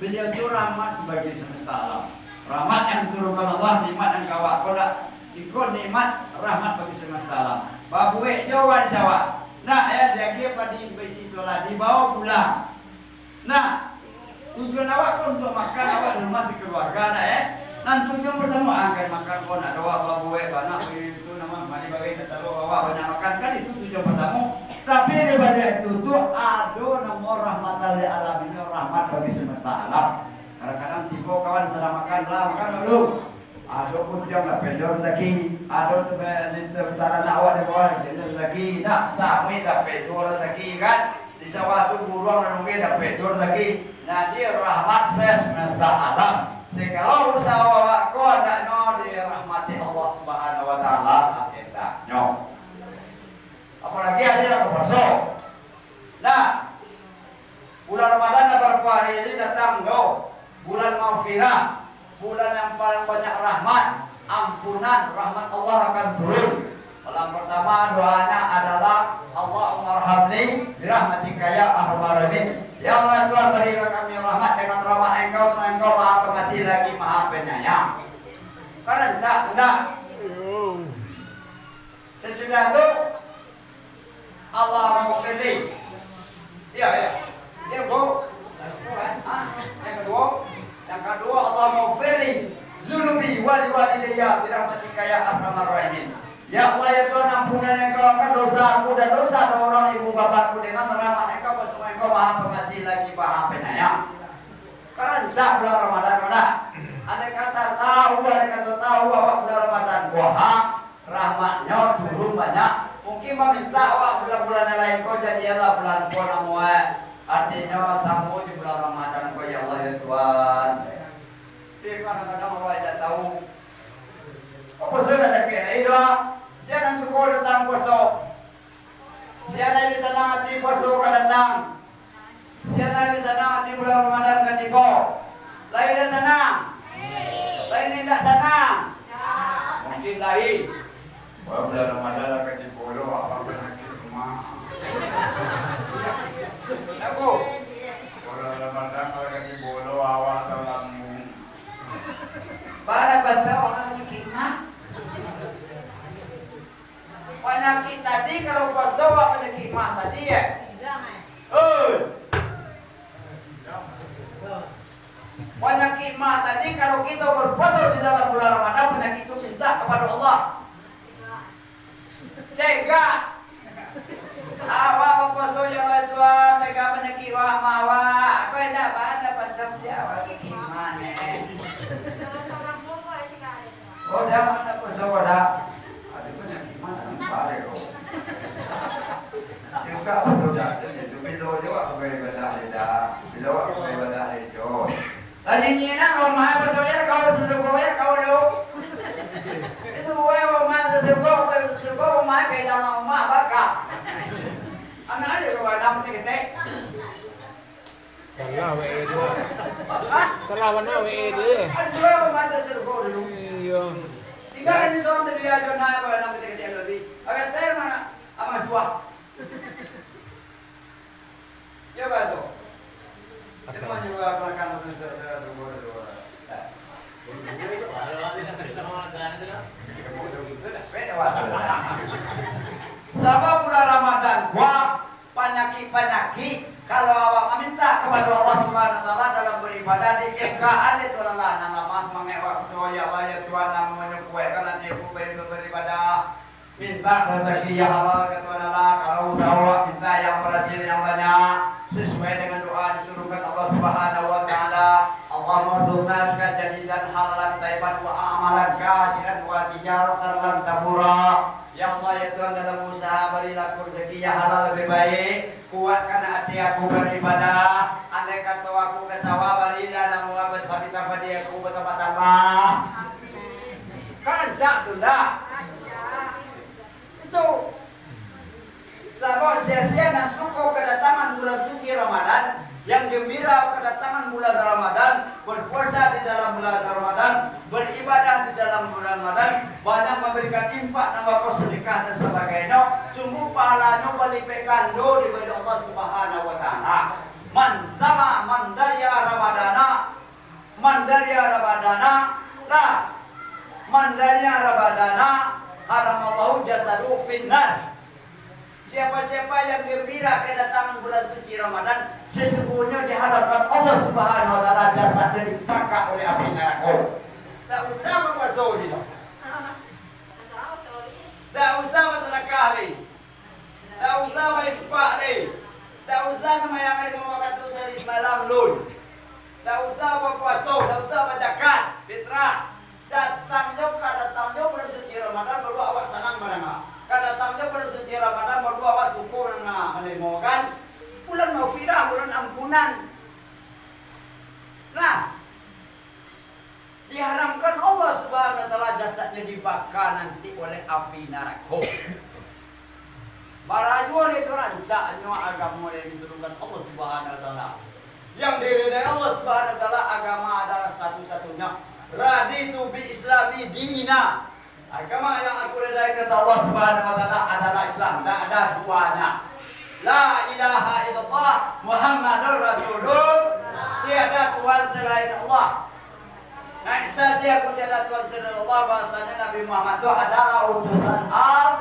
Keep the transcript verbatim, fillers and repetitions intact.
Baliau tu rahmat bagi semesta alam. Rahmat yang diturunkan Allah, nikmat yang kawa. Kok dak, iko nikmat rahmat bagi semesta alam. Babuek jo awak di sawah. Nah, ya, diagiah padi baisi tu lah, dibawa pulang. Nah, tujuan awak ko untuak makan awak di rumah sakaluarga, nah, eh. Nan tujuan partamo, angkek makan ko, nak doa babuek, banak, itu nama, mani bagai, nak taruh awak banyak makan, kan itu tujuan partamo. Tapi di baliak itu tu, ado namo rahmatan lil alamin, rahmat bagi semesta alam. Kadang-kadang tibo kawan sadang makan, lah, makan dulu. Ado kuciang dapek jo rezeki, ado tebe-, di te-, taranak awak di bawah dapek jo rezeki, nak samuik dapek jo rezeki, kan? Di sawah tu buruang nan ungge dapek jo rezeki. Jadi rahmat se semesta alam. Segalo usaho awak ko andaknyo dirahmati Allah Subhanahu wa Taala, andaknyo. Apalagi ado lah bapuaso. Nah, bulan Ramadan lah barupo hari ini datang, yo. Bulan maghfirah, bulan yang paling banyak rahmat, ampunan, rahmat Allah akan turun. Malam pertama doanya adalah, "Allahummarhamni birahmatika ya arhamar rahimin." Ya Allah Tuhan, berilah kami rahmat dengan rahmat Engkau, sebab Engkau Maha Pengasih lagi Maha Penyayang. Kan rancak tu dah. Sasudah tu, Allahummaghfirli. Iyo, iyo. Iyo, Bu. Lalu, kan? Ha? Yang kaduo, yang kaduo, "Allahummaghfirli dzunubi wa liwalidayya birahmatika ya arhamar rahimin." Ya Allah, ya Tuhan, ampunan Engkau akan dosa aku dan dosa urang ibu bapak aku dengan rahmat Engkau, sebab Engkau Maha Pengasih lagi Maha Penyayang. Kan rancak bulan Ramadan ko dah. Andai kata tahu, andai kata tahu awak bulan Ramadan ko, ha, rahmatnyo turun banyak. Mungkin mamintak awak bulan-bulan yang lain ko, jadilah bulan ko namo e. Artinyo, samo jo bulan Ramadan ko, ya Allah, ya Tuhan. Tapi kadang-kadang awak indak tahu. Apo sudah dakek lai doh? Sia nan suko datang puaso? Sia nan lai sanang ati puaso ka datang? Sia nan lai sanang ati bulan Ramadan ka tibo? Lai indak sanang? Lai indak sanang? Mungkin lai. Wah, bulan Ramadan lah ka tibo lo, abang panyakik rumah. Aku. Bulan Ramadan lah ka tibo lo, awak salamun. Bana pasal urang panyakik mah. Panyakik tadi, kalau puaso awak panyakik mah tadi, ya? Oi. Panyakik mah tadi, kalau kito berpuaso di dalam bulan Ramadan, panyakik tu mintak kapado Allah. Cegak. Awak bapuaso, ya Allah Tuhan, cegak panyakik wak mah awak. Ko indak bana pasal dia awak panyakik mah, eh. Oh, dah, mana puaso dah? Ada panyakik mah, nampak deh kau. Cegak puaso dah, itu bilo je wak ka ibadah dah. Bilo wak ka ibadah dah. Lah nyinyir nak, rumah pasoyan kau sasuko ya kau lu. Itu rumah sasuko, kau sasuko, rumah kayak dalam rumah baka. Anak ada dua anak ketek. Salah W E dia. Hah? Salah mana W E dia? Ada dua rumah sasuko dulu. Iya. Tinggal di sana dia aja nak anak ketek-ketek lebih. Agak saya mana? Amat suah. Yo kan tu? Asal. Itu mah juga akan-akan tu, se-, se-, se-, se-, se-, Sabab bulan Ramadan, wah, panyakik-panyakik, kalau awak maminta kapado Allah Subhanahu wa Taala dalam baribadah, dicegakan itu adalah nan lamah samangaik waktu, ya Allah, ya Tuhan, namonyo kuaikkan ati aku baibadah. Mintak rasaki yang halal ka Tuhan Allah, kalau usaho awak mintak yang barasil yang banyak, sasuai dengan doa diturunkan Allah Subhanahu wa Taala, "Allahumma rzuqna rizqan jadidan halalan thayyiban wa amalan syakhiran wa tijaratan lan tabura." Ya Allah, ya Tuhan, dalam usaha barilah aku rezeki yang halal lebih baik. Kuatkan ati aku baribadah. Andai kato aku ka sawah, barilah namo sabitang padi aku batambah-tambah. Kan rancak tu ndak? Itu. Sabab sia-sia nan suko kadatangan bulan suci Ramadan, yang gembira kadatangan bulan Ramadan, berpuasa di dalam bulan Ramadan, beribadah di dalam bulan Ramadan, banyak memberikan infak, nafkah, sedekah dan sebagainya, sungguh pahalanyo balipek gando dibari Allah Subhanahu wa Taala. Man sama, man daria, Siapa yang gembira kedatangan bulan suci Ramadan, sesungguhnya di hadapan Allah Subhanahu wa Ta'ala jasadnya dibakar oleh api neraka. Tak usah bapuaso lagi. Tak usah basadakah lagi. Tak usah bainfak lagi. Tak usah sumbayang limo wakatu sahari samalam, lun. Tak usah bapuaso, tak usah bazakat, fitrah. Datang jo, ka datang jo bulan suci Ramadan, baru awak sanang mandanga. Ka datang jo bulan suci Ramadan, baru awak suko mandanga, malimo kan? Bulan maghfirah, bulan ampunan. Nah, diharamkan Allah Subhanahu wa Ta'ala jasadnya dibakar nanti oleh api narako. Marajo itu rancaknyo agamo yang diturunkan Allah Subhanahu wa Ta'ala. Yang diridai Allah Subhanahu wa Ta'ala, agama adalah satu-satunya. Raditu bi Islami dina. Agama yang aku ridai, kata Allah Subhanahu wa Ta'ala, adalah Islam. Tidak ada duanya. La ilaha illallah Muhammadur Rasulullah. Tiada Tuhan selain Allah. Nah, saksi aku tiada Tuhan selain Allah, bahasanya Nabi Muhammad itu adalah utusan Allah.